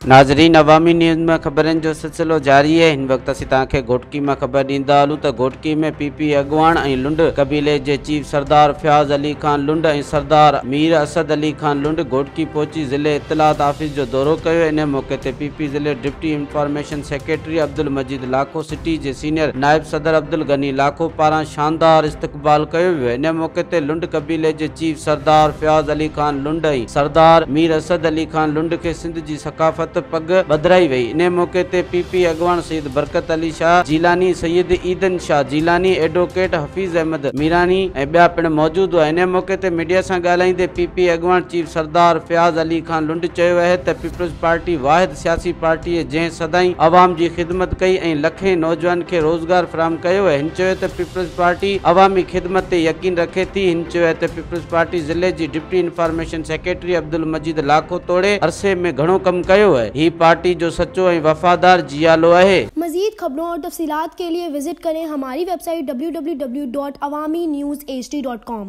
ناظرين عوامي نيوز ۾ خبرن جو سلسلو جاري آهي هن وقت اسين توهان کي گهوٽڪي مان خبر ڏيندا هلون ته گهوٽڪي ۾ پي پي اڳواڻ ۽ لنڊ قبيلي جي چيف سردار فياض علي خان لنڊ ۽ سردار مير اسد علي خان لنڊ گهوٽڪي پهچي ضلعي اطلاعات آفيس جو دورو ڪيو انهي موقعي تي پي پي ضلعي deputy information secretary Abdul Majeed Lakho city جي سينيئر نائب صدر عبدالغني لاکو پاران شاندار استقبال ڪيو ويو انهي موقعي تي لنڊ قبيلي جي چيف سردار فياض علي خان لنڊ ۽ سردار مير اسد علي خان لنڊ کي سنڌ جي ثقافت پڳ ٻڌرائي وئي. انهي موقعي تي پي پي اڳواڻ سيد برڪت علي شاهه جيلاني، سيد عيدن شاهه جيلاني، ايڊووڪيٽ حفيظ احمد ميراڻي ۽ ٻيا پڻ موجود هئا. انهي موقعي تي ميڊيا سان ڳالهائيندي پي پي اڳواڻ چيف سردار فياض علي خان لنڊ چيو اهي ته پيپلز پارٽي واحد سياسي پارٽي اهي جنهن سدائين عوام جي خدمت ڪئي ۽ لکين نوجوانن کي روزگار فراهم ڪيو اهي. هن چيو ته پيپلز پارٽي عوامي خدمت تي يقين رکي ٿي. هن چيو اهي ته پيپلز پارٽي ضلعي جي deputy information secretary Abdul Majeed Lakho توڙي عرصي ۾ گهڻو ڪم ڪيو اهي. هي پارٽي جو سچو ۽ وفادار جيالو اهي. مزيد خبرون اور تفصيلات کے لئے وزٽ ڪرين ھماري ويب سائيٽ www.awamiNewsHD.com.